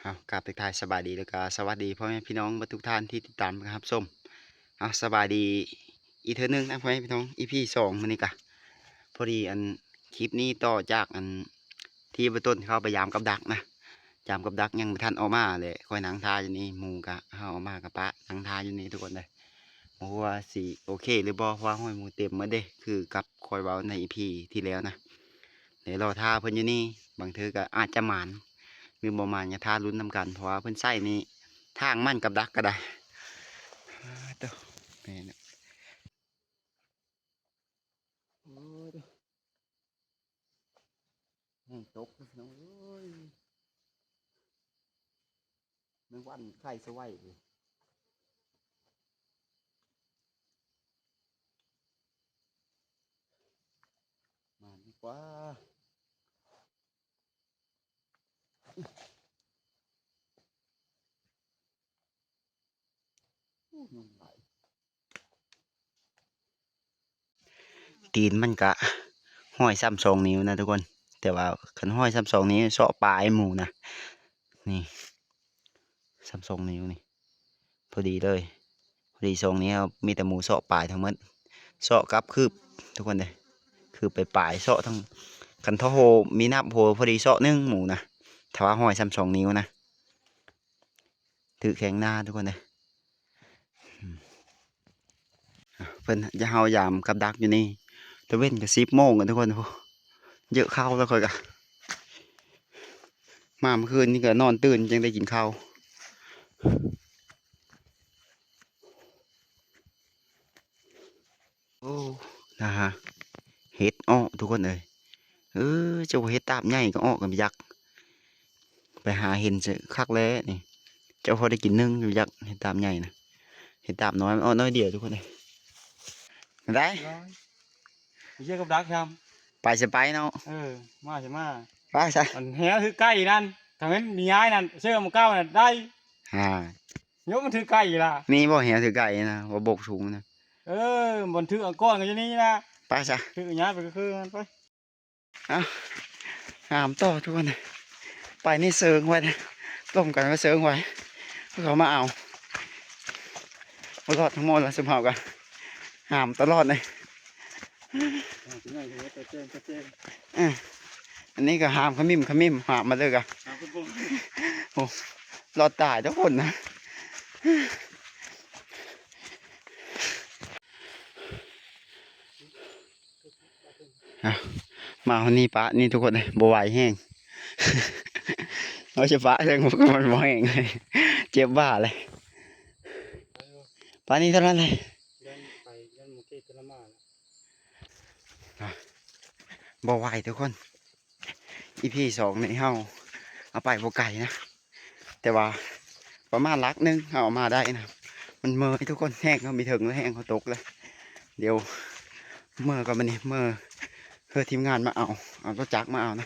ເອົາ ກາບທັກທາຍສະບາຍດີ ແລ້ວກະສະຫວັດດີພໍ່ແມ່ພີ່ນ້ອງເບິດທຸກທ່ານທີ່ຕິດຕາມ ແລະ ຮັບຊົມ. ເອົາ ສະບາຍດີອີກເທື່ອໜຶ່ງນະພໍ່ແມ່ພີ່ນ້ອງ ອີພີສອງ ມື້ນີ້ກະ ພໍດີອັນ ຄລິບນີ້ຕໍ່ຈາກອັນ ທີ່ບ່າວຕົ້ນເຂົ້າໄປຢາມກັບດັກນະ ຢາມກັບດັກຍັງບໍ່ທັນອອກມາແຫຼະ ຂ້ອຍນັ່ງຖ້າຢູ່ນີ້ ໝູ່ກະເຮົາອອກມາກະປະນັ່ງຖ້າຢູ່ນີ້ທຸກຄົນເດີ. ບໍ່ຮູ້ວ່າຊິໂອເຄຫຼືບໍ່ ເພາະວ່າຫ້ອຍໝູ່ເຕັມໝົດເດ້ ຄືກັບຂ້ອຍເວົ້າໃນອີພີທີ່ແລ້ວນະ ແລະ ລໍຖ້າເພິ່ນຢູ່ນີ້ ບາງເທື່ອກໍອາດຈະໝານ ຫຼື ບໍ່ໝານ ກໍຖ້າລຸ້ນນຳກັນ ເພາະວ່າເພິ່ນໃຊ້ນີ້ ທາງມັນກັບດັກກໍໄດ້. ໂອ້ໂຕ ແມ່ນ ໂອ້ໂຕ ແຮງຕົກ ພີ່ນ້ອງເອີຍ ແມງວັນໄຂ່ສະໄຫວເດ ມາດີກວ່າ. ໂອ້ ຍຸງຫຼາຍ ຕີນມັນກະຫ້ອຍຊ້ຳສອງນິ້ວນະທຸກຄົນ ແຕ່ວ່າຄັນຫ້ອຍຊ້ຳສອງນິ້ວ ເຊາະປາຍໝູ່ນະ ນີ້ຊ້ຳສອງນິ້ວນີ້ ພໍດີເລີຍ ພໍດີສອງນິ້ວ ມີແຕ່ໝູ່ເຊາະປາຍທັງໝົດ ເຊາະກັບຄືບທຸກຄົນເດີ ຄືບປາຍໆ ເຊາະທັງ ຄັນເທົ່າໂຫມີນັບໂຫ ພໍດີເຊາະໜຶ່ງໝູ່ນະ ຖ້າວ່າຫ້ອຍຊ້ຳສອງນິ້ວນະ. ຖືກແຂງໜ້າທຸກຄົນເດີ ເພິ່ນຈະເຮົາຢາມກັບດັກຢູ່ນີ້ ຕາເວັນກໍສິບໂມງແລ້ວທຸກຄົນ ໂອ້ ເຢີະເຂົ້າແລ້ວ ຂ້ອຍກໍ ມາມື້ຄືນນີ້ກໍນອນຕື່ນຈັ່ງໄດ້ກິນເຂົ້າ. ໂອ້ ນາ ເຫັດອອກທຸກຄົນເອີຍ ເອີ ເຈົ້າວ່າເຫັດຕາບໃຫຍ່ກໍອອກກັນໄປຈັກ ໄປຫາເຫັນຄັກແລ້ວນີ້ ເຈົ້າພໍໄດ້ກິນໜຶ່ງຢູ່ຈັກ ເຫັດຕາບໃຫຍ່ນະ ເຫັດຕາບນ້ອຍມັນອອກໜ້ອຍດຽວທຸກຄົນເອີຍ ໄດ້ ໄປເຊື່ອກັບດັກຊຳ ໄປຊິໄປເນາະ ເອີ ມາຊິມາ ໄປຊະ ອັນແຮວຖືກໄກ່ນັ້ນ ຖ້າແມ່ນມີຍ້າຍນັ້ນ ເຊື່ອໝູ່ເກົ່ານັ້ນໄດ້ ອ່າ ໂຍມມັນຖືກໄກ່ລະ ນີ້ບໍ່ແຮວຖືກໄກ່ນະ ບໍ່ບົກສູງນະ ເອີ ມັນຖືກອັນກ່ອນກໍຢູ່ນີ້ນະ ໄປຊະ ຖືກຍ້າຍໄປຄືນັ້ນໄປ ເອົ້າ ຫາມຕໍ່ທຸກຄົນ ໄປນີ້ເຊີງໄວ້ ລົມກັນໄວ້ເຊີງໄວ້ ເຂົາມາເອົາ ບໍ່ລອດທັງໝົດລະ ຊຸມເຮົາກໍຫາມຕະຫຼອດເລີຍ ເອີ ອັນນີ້ກໍຫາມຂະມິ້ມຂະມິ້ມ ຫາມມາເລີຍກະ ໂອ້ ລອດຕາຍທຸກຄົນນະ. ເອົ້າ ມາຮອດນີ້ປະນີ້ທຸກຄົນເອີຍ ບໍ່ໄຫວແຮງ ເອົາຊິປະເຖິງມັນບໍ່ແຮງເລີຍ ເຈັບບ່າເລີຍ ປະນີ້ເທົ່ານັ້ນເລີຍ ບໍ່ໄຫວທຸກຄົນ ອີພີສອງນີ້ເຮົາເອົາໄປບໍ່ໄກນະ ແຕ່ວ່າປະມານຫຼັກໜຶ່ງເຮົາເອົາມາໄດ້ນະ ມັນເມື່ອຍທຸກຄົນ ແຮງເຮົາມີເຖິງແລ້ວ ແຮງເຮົາຕົກແລ້ວ ດຽວເມື່ອກ່ອນ ບາດນີ້ເມື່ອເພື່ອທີມງານມາເອົາ ເອົາລົດຈັກມາເອົານະ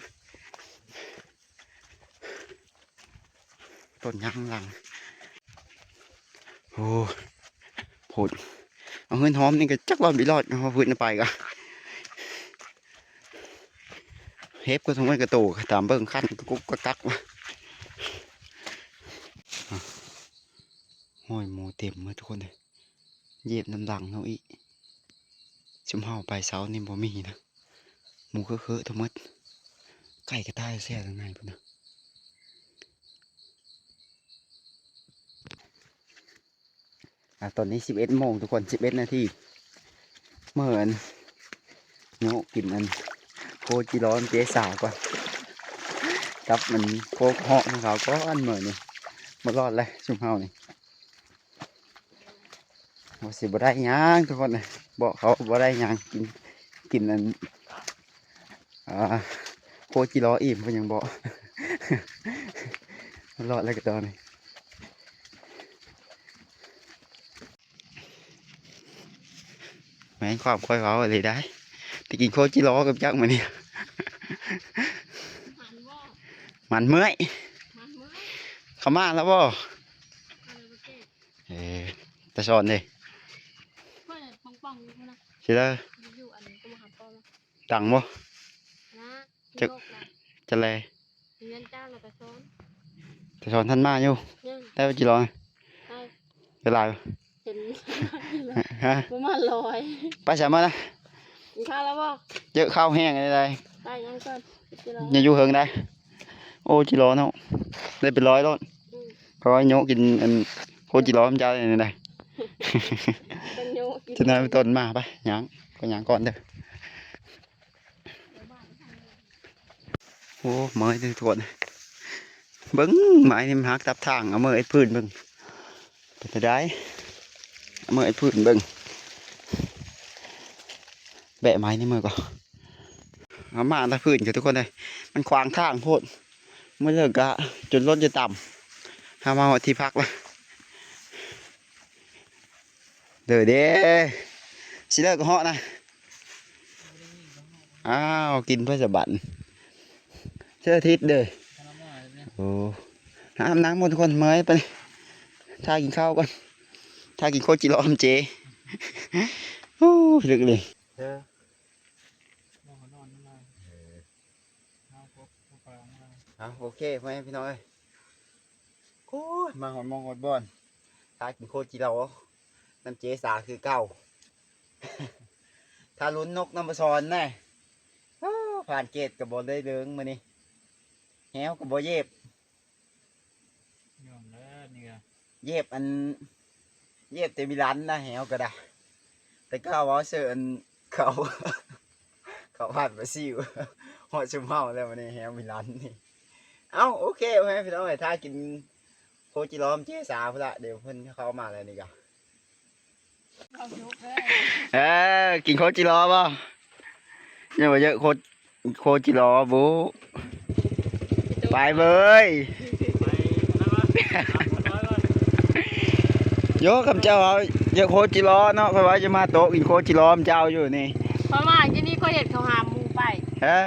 ຕົ້ນຍາງຫຼັງ ໂອ້ ໂພດ ເອົາເຮືອນຫອມນີ້ກໍຈັກລອດບໍ່ລອດ ເອົາພື້ນໄປກໍ ເຫັບກໍທັງໝົດກະໂຕ ຕາມເບິ່ງຄັນກະກຸກກະກັກ ຮອຍໝູເຕັມໝົດທຸກຄົນເອີຍ ຢຽບນຳຫຼັງເຮົາອີກ ຊຸມເຮົາໄປເຊົ້ານີ້ບໍ່ມີນະ ໝູເຄາະໆທັງໝົດ ໄກ່ກະຕ່າຍແຊວທາງໃນພຸ້ນນະ ອ່າ ຕອນນີ້ສິບເອັດໂມງທຸກຄົນ ສິບເອັດນາທີ ເມື່ອອັນ ໂຍະກິນອັນໂຄຈິລໍເຈສາກ່ອນ ກັບມັນໂຄເຫາະຂອງເຂົາກ່ອນ ມື້ນີ້ບໍ່ລອດແລ້ວຊຸມເຮົານີ້ ວ່າຊິບໍ່ໄດ້ຫຍັງທຸກຄົນເອີຍ ເບາະເຂົາບໍ່ໄດ້ຫຍັງ ກິນ ກິນອັນ ອ່າ ໂຄຈິລໍອີ່ມເພິ່ນຍັງເບາະ ລອດແລ້ວກະຕອນນີ້ ແມ່ນຄວາມຂ້ອຍເວົ້າອີ່ຫຼີໄດ໋ ໄດ້ກິນໂຄຈິລໍກັບຈັກມື້ນີ້ ມັນເມື່ອຍ ເຂົາມາແລ້ວບໍ່? ເອີ ຕາຊອນເດ້ ຊິເດີ ຕັງບໍ່? ຈະແລ ເງິນເຈົ້າລະຕາຊອນ ຈະສອນທັນມາຢູ່. ຍັງ ໄດ້ບໍ່ຈີ່ລໍ? ໄດ້ ໄດ້ຫຼາຍບໍ່? ເຫັນ ຮະ? ປະມານຮ້ອຍ. ໄປຊະ ມານະ. ກິນຂ້າວແລ້ວບໍ່? ເຈີເຂົ້າແຫ້ງໄດ້. ໄປຍັງກ່ອນ ຈີ່ລໍ ຢ່າຢູ່ເຫິງໄດ໋. ໂອ້ ຈີ່ລໍເນາະ ໄດ້ເປັນຮ້ອຍໂລດ. ອືມ ເພາະວ່າໂຍະກິນອັນໂຄຈີ່ລໍນຳເຈົ້ານີ້ໄດ໋. ເປັນໂຍະກິນ ຈະນຳຕົ້ນມາ. ໄປຍ່າງ ໄປຍ່າງກ່ອນເດີ. ໂອ້ ເມື່ອຍເດີທຸກຄົນ. ເບິ່ງໄມ້ນີ້ມັນຫັກຕັບທາງ. ເອົາມືເອັດພື້ນເບິ່ງ ເປັນຈັ່ງໃດ? ເອົາມືເອັດພື້ນເບິ່ງ. ແບະໄມ້ນີ້ເມືອກ່ອນ. ເອົາມາແຕ່ພື້ນເດີທຸກຄົນເອີຍ ມັນຂວາງທາງໂພດ. ມື້ເລີກກະຈົນລົດຈະຕຳ. ເຮົາມາຮອດທີ່ພັກລະ. ເດີເດ້ ຊິເລີກກໍເຫາະນະ. ອ້າວ ກິນໄປສະບັດ ເສຍທິດເດີ. ໂອ້ ອາບນ້ຳໝົດທຸກຄົນ ເມື່ອຍປານນີ້. ຖ້າກິນເຂົ້າກ່ອນ ຖ້າກິນໂຄຈິລໍນຳເຈ. ໂອ້ ລຶກເລີຍ. ເອີ ເອົາ ໂອເຄ ພໍ່ແມ່ພີ່ນ້ອງເອີຍ. ໂອ້ຍ ມາຮອດໝ່ອງຮອດບ່ອນ ຖ້າກິນໂຄຈິລໍນຳເຈສາຄືເກົ່າ. ຖ້າລຸ້ນນົກນຳບໍ່ສອນແນ່. ໂອ້ ຜ່ານເກດກໍບໍ່ໄດ້ເລີງມື້ນີ້ ແຮ້ວກໍບໍ່ເຢັບ. ຍອມແລ້ວນີ້ກະ ເຢັບອັນ ເຢັບແຕ່ມິລັນນະ ແຮ້ວກໍໄດ້. ແຕ່ເກົ່າເວົ້າເຊີອັນ ເຂົາ ເຂົາຜ່ານບາຊິວ ຮອດຊຸມເຮົາແລ້ວ ມື້ນີ້ແຮ້ວມິລັນນີ້. ເອົ້າ ໂອເຄ ພໍ່ແມ່ພີ່ນ້ອງເອີຍ ຖ້າກິນໂຄຈິລໍນຳເຈສາພຸ້ນລະ ດຽວເພິ່ນເຂົ້າມາແລ້ວນີ້ກະ. ເອີ ກິນໂຄຈິລໍບໍ່? ຍັງບໍ່ເຢີໂຄ ໂຄຈິລໍບໍ່? ໄປເວີຍ ໂຍ ຄຳເຈົ້າເອົາເຢີໂຄຈິລໍເນາະ ຂ້ອຍວ່າຈະມາໂຕະກິນໂຄຈິລໍນຳເຈົ້າຢູ່ນີ້. ເພາະວ່າຢູ່ນີ້ຂ້ອຍເຫັນເຂົາຫາໝູໄປ. ເອີ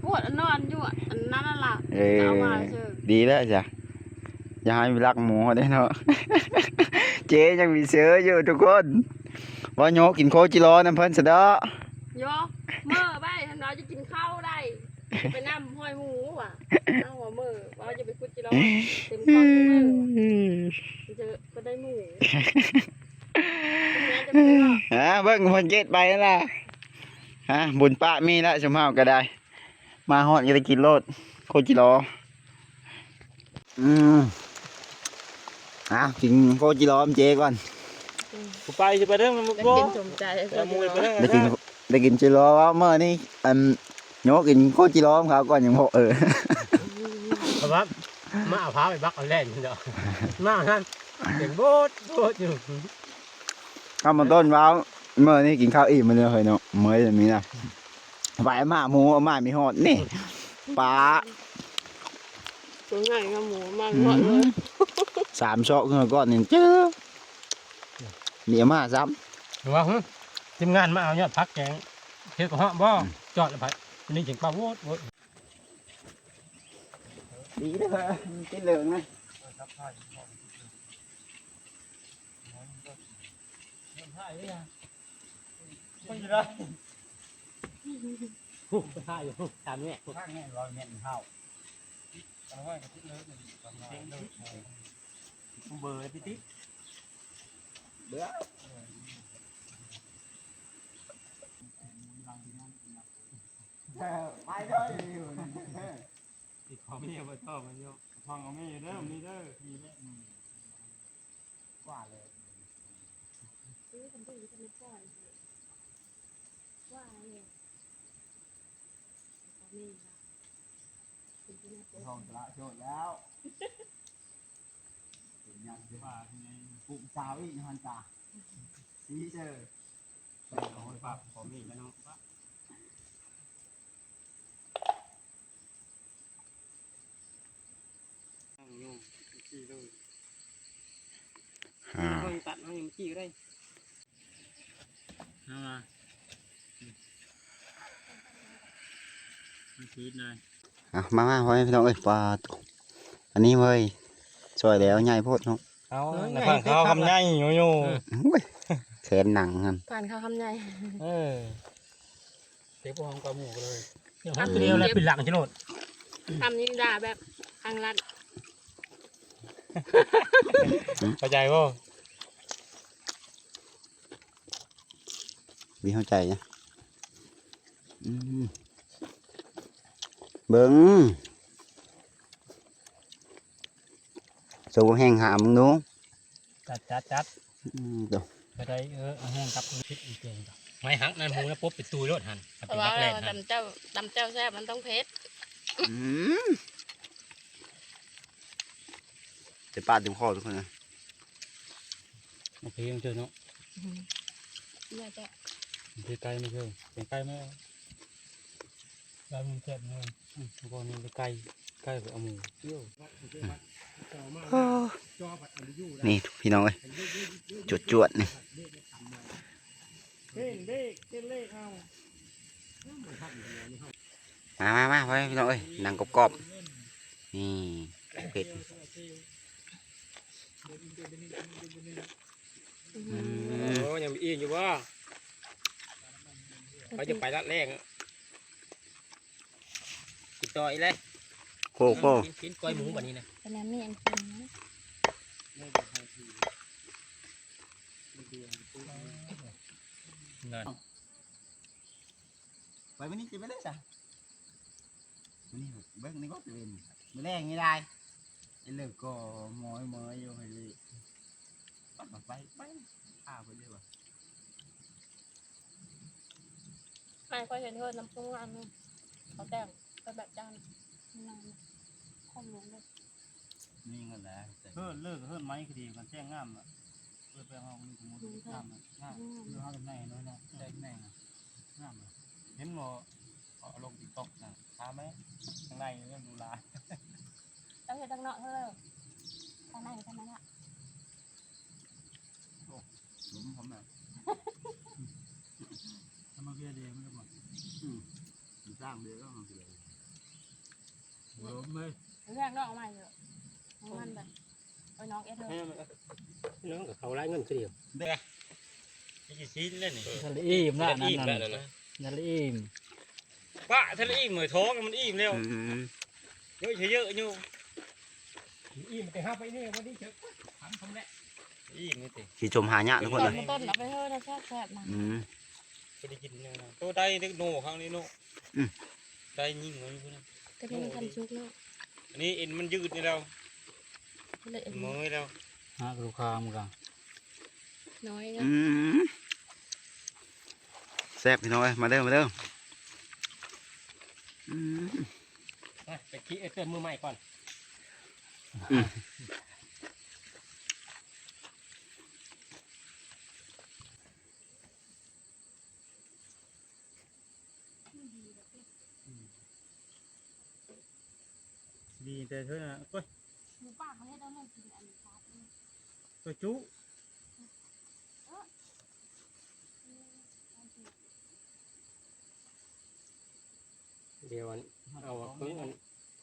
ພວກນອນຢູ່ອັນນັ້ນລະ. ເອີ ເອົາມາເຊີ ດີແລ້ວຈ້ະ. ຢ່າໃຫ້ລັກໝູເດ້ເນາະ. ເຈຍັງມີເຊີຢູ່ທຸກຄົນ ວ່າໂຍະກິນໂຄຈິລໍນຳເພິ່ນຊະເນາະ. ໂຍະ ເມີໄປ ເພິ່ນວ່າຈະກິນເຂົ້າໄດ້ ໄປນຳຫ້ອຍໝູວ່າ. ເອົາວ່າເມີ ວ່າຈະໄປຂຸດຈິລໍ ເຕັມຄອກເມີ ເຈີກໍໄດ້ໝູ. ຫາ ເບິ່ງເພິ່ນເກັດໄປຫັ້ນລະ. ຫາ ບຸນປະມີລະ ຊຸມເຮົາກໍໄດ້. ມາຮອດກໍໄດ້ກິນໂລດ ໂຄຈິລໍ. ອືມ ເອົາ ກິນໂຄຈິລໍນຳເຈກ່ອນ. ກູໄປຊິໄປເດີ ມັນບໍ່ ໄດ້ກິນສົມໃຈ ໄປເອົາໝູໄປເດີ. ໄດ້ກິນ ໄດ້ກິນຈິລໍ ເວົ້າເມື່ອນີ້ ອັນ ໂຍະກິນໂຄຈິລໍນຳເຂົາກ່ອນ ຍັງບໍ່ ເອີ ເພາະວ່າມາເອົາພາໄປບັກເອົາແລ່ນເນາະ ມາຫັ້ນ ເປັນໂບດໂບດຢູ່. ຄຳມາຕົ້ນວ່າ ເມື່ອນີ້ກິນເຂົ້າອີ່ມແລ້ວເຮີ້ຍເນາະ ເມື່ອຍແບບນີ້ນະ. ໄປມາໝູເອົາມາມີຮອດນີ້ ປາ ຕົວໃຫຍ່ກວ່າໝູມາມີຮອດເລີຍ. ອືມ ສາມຊອກຂຶ້ນມາກ່ອນນີ້ ເຈີ ມີເອົາມາຊ້ຳ. ວ່າ ຫື ທີມງານມາເອົາຍອດຜັກແກງເຮັດກະເຫາະບໍ່? ອືມ ຈອດລະໄປ ນີ້ຈຶ່ງປາໂວດໂວດ. ດີເດີ ມັນຕິດເລີງນະ. ໄດ້ຢູ່ ຕາມແມ່ ຂ້າງແມ່ຮ້ອຍແມັດເຮົາ ເບີຕິດ ເບີ. ເອີ ໄປເດີ ຕິດພໍ່ແມ່ບໍ່ຊອບມັນຢູ່. ທອງກໍມີເດີ ມີເດີ ມີແຫຼະ ອືມ ກວ່າເລີຍ. ເອີ ຄັນເບິ່ງຢູ່ທຳມະຊາດ ວ່າແຫຼະ ພໍ່ແມ່ວ່າ ເປັນຜູ້ໃຫຍ່ ທອງສະຫຼະໂສດແລ້ວ. ເປັນຫຍັງຊິວ່າ ປູກສາວອີກຫັ້ນຕາ ຊີເຊີ. ເອົາໄປຝາກພໍ່ແມ່ແລ້ວເນາະ ຢູ່ທີ່ເລີຍ ອ່າ ເບິ່ງຕັດເຮົາຍັງທີ່ກໍໄດ້ ເອົາມາ ມັນຊີດນາຍ. ເອົາ ມາ ມາ ພໍ່ແມ່ພີ່ນ້ອງເອີຍ ປາໂຕ ອັນນີ້ເວີຍ ຊ່ອຍແລ້ວໃຫຍ່ໂພດເນາະ. ເອົາ ເອີ ໃນ ໃຫຍ່ ພານຂາວຄຳໃຫຍ່ຢູ່ ຢູ່ ເອີ ໂອ້ຍ ແຂນໜັງຫັ້ນ ພານຂາວຄຳໃຫຍ່ ເອີ ເກັບຂອງກະໝູ່ເລີຍ ເກັບ ເອົາຕົວດຽວແລ້ວ ເກັບ ປິດຫຼັງຊິໂລດ ຄຳນີ້ດ່າແບບທາງລັດ. ເຂົ້າໃຈບໍ່? ມີເຂົ້າໃຈນະ. ອືມ ເບິ່ງ ໂຊແຮງຫາມເບິ່ງດູ. ຈັດ ຈັດ ຈັດ. ອືມ ໂຕ ກໍໄດ້ ເອີ ເອົາແຮງກັບພິດອີກເກັ່ງ. ໄມ້ຫັກນັ້ນ ໝູນະປົບໄປຕູໂລດຫັ້ນ ເພາະວ່າຕຳແຈ່ວ ຕຳແຈ່ວແຊບ ມັນຕ້ອງເຜັດ. ອືມ ເຕັມປາກເຕັມຄໍທຸກຄົນນະ. ໂອເຄ ເຊີນເນາະ. ອືມ ເອົາແຕ່ ເອົາໄກ່ມາເຊີນ ເອົາໄກ່ມາ. ລາວມັນແຊບເນາະ. ອືມ ແລ້ວກໍນີ້ໄກ່ ໄກ່ໄປເອົາໝູ. ນີ້ພີ່ນ້ອງເອີຍ ຈວດໆ ນີ້. ມາໆໆ ພໍ່ແມ່ພີ່ນ້ອງເອີຍ ໜັງກອບໆ ນີ້ ເຜັດ. ອືມ ໂອ້ ຍັງບໍ່ອີ່ມຢູ່ບໍ່? ເຂົາຈະໄປລາດແລ້ງ ກິນຕໍ່ອີກແລ້ວ. ໂຄ ໂຄ ກິນ ກິນກ້ອຍໝູບັດນີ້ນະ. ປານນັ້ນມີອັນກິນນະ ນັ້ນ. ໄປມື້ນີ້ຊິໄປເລີຍຊະ ມື້ນີ້ເບິ່ງນີ້ກໍເປັນມື້ແລງນີ້ໄດ້ ໄອ້ເລີກກໍມອຍເມີຍຢູ່ໃຫ້ເລີກ ໄປ ໄປ ໄປ ຖ້າເພິ່ນເລີຍວ່າ. ອ້າຍຂ້ອຍເຫັນເຮືອນນຳໂຮງງານນີ້ ເຂົາແຕ່ງເປັນແບບຈານ ງາມ ຄົນຫຼວງເດ້. ມີເງິນແລ້ວ ເຮີດເລີກເຮີດໄມ້ຄືດີ ມັນແຈ້ງງາມອະ ເປີດໄປເຮົາມີສົມມຸດງາມອະ ງາມ ເຮົາຈຳໄດ້ເນາະ ແຈ້ງແມ່ງງາມອະ. ເຫັນບໍ່ ເຂົາເອົາລົງຕິກຕັອກນະ ຖາມແມ່ ຂ້າງໃນເລື່ອງດູລາ ເຈົ້າເຮັດທາງນອກເດີ ທາງໃນທາງນັ້ນລະ. ໂອ້ ລົມພ້ອມນະ ທຳມະເພຍເດມັນກໍບໍ່ ອືມ ມັນສ້າງເດກໍມັນຊິໄດ້ ລົມເລີຍ ເລື່ອງນອກມາເດີ ມັນແບບ ໂອ້ຍ ນ້ອງເອັດເດີ ນ້ອງກໍເຂົ້າຫຼາຍເງິນຄືດຽວເດ້ ນີ້ຊິຊີ້ນແລ້ວນີ້ ທະເລອີ່ມລະ ທະເລອີ່ມລະ ນັ້ນນະ ທະເລອີ່ມ ປະທະເລອີ່ມ ທ້ອງມັນອີ່ມແລ້ວ ອືມ ເຍອະເຍອະຢູ່ ອີ່ມແຕ່ເຮົາໄປນີ້ບໍ່ໄດ້ເຈີ ທຳ ທຳແຫຼະ ອີ່ມນີ້ຕິ ຊິຊົມຫາຍາກທຸກຄົນເລີຍ ຕົ້ນເອົາໄປເຮີດແຊບໆ ນະ ອືມ ບໍ່ໄດ້ກິນແນວນັ້ນ ໂຕໄດ້ເດັກໂນຄັ້ງນີ້ໂນ ອືມ ໄດ້ຍິງເລີຍພຸ້ນນະ ໂຕນີ້ມັນທັນສຸກເນາະ ອັນນີ້ເອັນມັນຍືດນີ້ແລ້ວ ເລີຍເອັນ ເມີຍແລ້ວ ຫາກລູກຄ້າມັນກະ ນ້ອຍເນາະ ອືມ ແຊບພີ່ນ້ອງເອີຍ ມາເດີ ມາເດີ ອືມ ໄປ ໄປຂີ້ເອີ ເຕີມມືໃໝ່ກ່ອນ ອືມ ດີແຕ່ເທື່ອນະ ໂອ້ຍ ໝູປ່າເຂົາເຮັດເອົາເລື່ອງກິນອັນນີ້ຊາດນີ້ ໂອ້ຍ ຈຸ ເອີ ດຽວອັນ ເອົາເຄິ່ງອັນ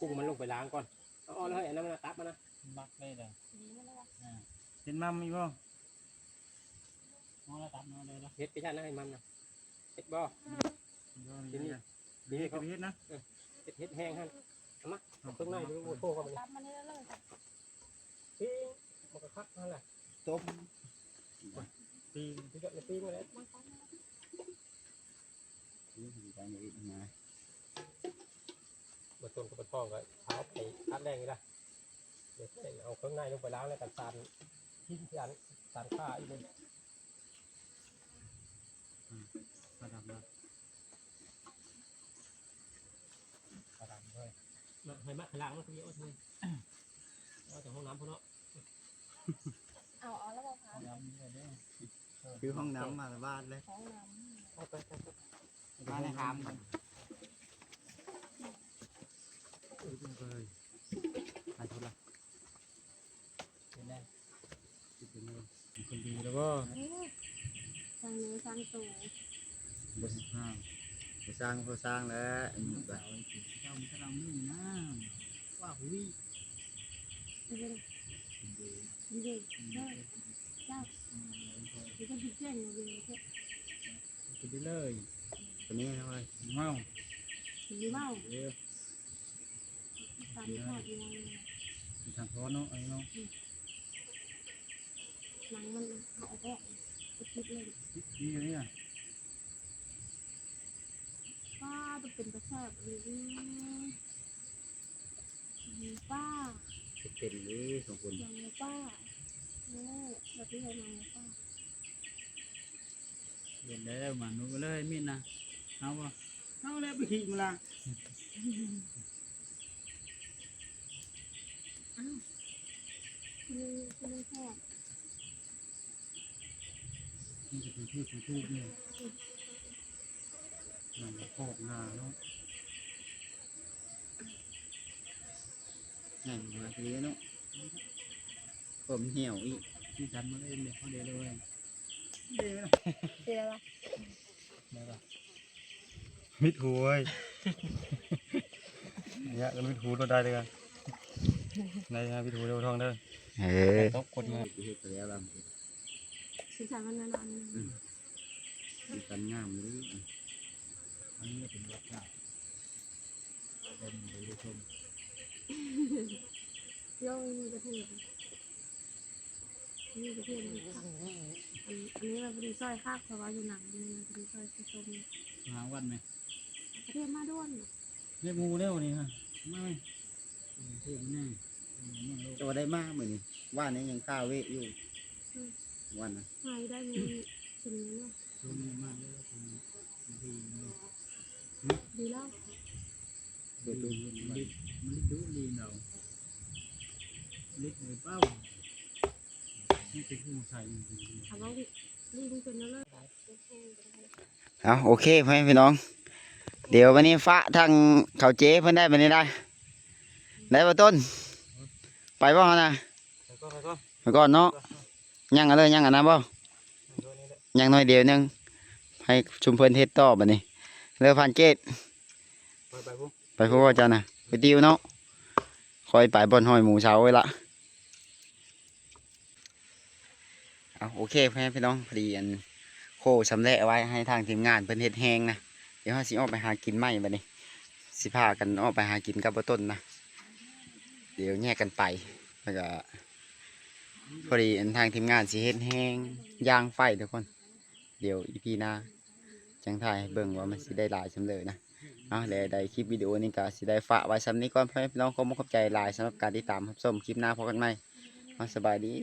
ກຸ້ງມັນລົງໄປລ້າງກ່ອນ ເອົາອອກແລ້ວເຮີ້ຍ ອັນນັ້ນມັນຕັບມັນນະ ມັກເລີຍເດີ ດີມັນເລີຍ ອ່າ ເປັນໝ່ຳອີກບໍ່? ເຮັດໄປຢ້ານນະ ໃຫ້ມັນນະ ເຮັດບໍ່? ເຮັດ ເຮັດນະ ເອີ ເຮັດ ເຮັດແຮງຫັ້ນ ເອົາມາ ເອົາເຄື່ອງໃນ ໂອ້ ໂອ້ ໂອ້ ຕັບມັນນີ້ເລີຍ ປີ້ງ ມັນກໍຄັກຫັ້ນແຫຼະ ຕົ້ມ ປີ້ງ ຄືກັນ ປີ້ງນັ້ນແຫຼະ ອືມ ໄປນີ້ອີກນະ ບໍ່ຕົ້ນກໍບໍ່ທ້ອງ ກໍເອົາໄປຕັດແລງນີ້ລະ ດຽວເອົາເຄື່ອງໃນລົງໄປລ້າງ ແລ້ວກໍສານ ກິນສານ ສານຂ້າອີກ ອືມ ປາດຳລະ ປາດຳເລີຍ ໃຫ້ມາຂ້າງຫຼັງມັນຄືເອົາເລີຍ ເອົາແຕ່ຫ້ອງນ້ຳພຸ້ນເນາະ ເອົາ ເອົາລະບໍ່ພາ ຫ້ອງນ້ຳນີ້ເດີ ຄືຫ້ອງນ້ຳມາລະບາດເລີຍ ຫ້ອງນ້ຳ ເອົາໄປ ໄປ ໄປ ມາໃນຄາມ ໄປພຸ້ນລະ ເປັນໄງ ເປັນຄົນດີແລ້ວບໍ່? ສ້າງເນື້ອສ້າງໂຕ ບໍ່ສ້າງ ບໍ່ສ້າງ ບໍ່ສ້າງແລ້ວ ອັນນີ້ກໍ ເຈົ້າມັນກຳລັງໜຶ່ງນະ ວ່າຫຸຍ ເດີ ເດີ ເດີ ເຈົ້າ ເຈົ້າ ເຈົ້າ ກິນໄປເລີຍ ຕົວນີ້ເຮົາເມົາ ກິນເມົາ ເອີ ຕາມທອດຢູ່ ທາງພໍເນາະ ອັນນີ້ເນາະ ໜັງມັນຫາຍແທ້ ໄປກິນເລີຍ ນີ້ ນີ້ນະ ປ້າ ຕ້ອງເປັນຕາແຊບອີ່ຫຼີ ໜັງໝູປ່າ ເປັນເດ້ສອງຄົນ ໜັງໝູປ່າ ໂອ້ ແບບນີ້ໜັງໝູປ່າ ເຫັນແລ້ວ ມານຸເລີຍ ມີດນະ ເອົາບໍ່? ເອົາແລ້ວ ໄປຖີບມາລະ ອ້າວ ກິນ ກິນແຊບ ມັນຈະເປັນພືດເປັນພູກນີ້ ມັນຄອກນາເນາະ ໃຫຍ່ມາກເລີຍເນາະ ຄວາມຫ່ຽວອີກ ທີ່ສັນມາເລີຍ ເດັກເຂົາເດເລີຍ ເດລະ ເດລະ ໄດ້ປະ? ມິດຫູເວີຍ ເນຍ ມິດຫູໂລດ ໄດ້ເລີຍ ໄດ້ ມິດຫູເດີ ທອງເດີ ເອີ ຕົກຄົນມາ ເຮັດໄປແລ້ວລະ ສີສັນມັນນານ ອືມ ສີສັນງາມເລີຍ ອັນນີ້ເປັນວັດເກົ່າ ເປັນໄດ້ຊົມ ໂຍ ມີກະເທີຍ ນີ້ກະເທີຍນີ້ ອັນ ອັນນີ້ມັນພໍດີຊອຍຄັກ ເພາະວ່າຢູ່ນຳ ມັນພໍດີຊອຍຄືຊົມ ຫາວັນແມະ ກະເທີຍມາດ່ວນ ເຮັດໝູແລ້ວນີ້ຮະ ມາແມະ ເຮັດແນ່ ແຕ່ວ່າໄດ້ມາມື້ນີ້ ວານນີ້ຍັງຄາເວະຢູ່ ອືມ ວານນະ ຫາໄດ້ມື້ນີ້ ຊິມເນາະ ຊ່ວງນີ້ມາເດີ ຊ່ວງນີ້ດີເນາະ ຫື ດີແລ້ວ ເປີດດູ ມັນລິດ ມັນລິດດຸລີນເຮົາ ລິດເລີຍເປົ້າ ມັນເປັນຜູ້ໃສ່ ເອົາເວົ້າລີນເປັນແນວເລີຍ ເອົາ ໂອເຄ ພໍ່ແມ່ພີ່ນ້ອງ ດຽວບັດນີ້ຝາກທາງເຂົາເຈເພິ່ນໄດ້ບັດນີ້ໄດ້ ໄດ້ບໍ່ຕົ້ນ ໄປບໍ່ຫັ້ນນະ ໄປກ່ອນ ໄປກ່ອນ ໄປກ່ອນເນາະ ຍັງອັນເລີຍ ຍັງອັນນັ້ນບໍ່ ຍັງໜ້ອຍດຽວໜຶ່ງ ໃຫ້ຊຸມເພິ່ນເຮັດຕໍ່ບັດນີ້ ເລີ ຜ່ານເກດ ໄປ ໄປພຸ້ນ ໄປພຸ້ນບໍ່ເຈົ້ານະ ໄປຕິວເນາະ ຄ່ອຍໄປບ່ອນຫ້ອຍໝູເຊົາໄວ້ລະ ເອົາ ໂອເຄ ພໍ່ແມ່ພີ່ນ້ອງ ພໍດີອັນໂຄສຳແລະໄວ້ໃຫ້ທາງທີມງານເພິ່ນເຮັດແຮງນະ ດຽວເຮົາຊິອອກໄປຫາກິນໃໝ່ບັດນີ້ ຊິພາກັນອອກໄປຫາກິນກັບບໍ່ຕົ້ນນະ ດຽວແຍກກັນໄປ ແລ້ວກະ ພໍດີອັນທາງທີມງານຊິເຮັດແຮງຢ່າງໄຟທຸກຄົນ ດຽວອີພີໜ້າຈັ່ງຖ່າຍໃຫ້ເບິ່ງວ່າມັນຊິໄດ້ຫຼາຍສ່ຳໃດນະ ເອົາ ແລະ ໄດ້ຄລິບວິດີໂອນີ້ກະຊິໄດ້ຝາກໄວ້ສ່ຳນີ້ກ່ອນ ພໍ່ແມ່ພີ່ນ້ອງ ຂໍຂອບໃຈຫຼາຍສຳລັບການຕິດຕາມຮັບຊົມ ຄລິບໜ້າພົບກັນໃໝ່ ເອົາ ສະບາຍດີ.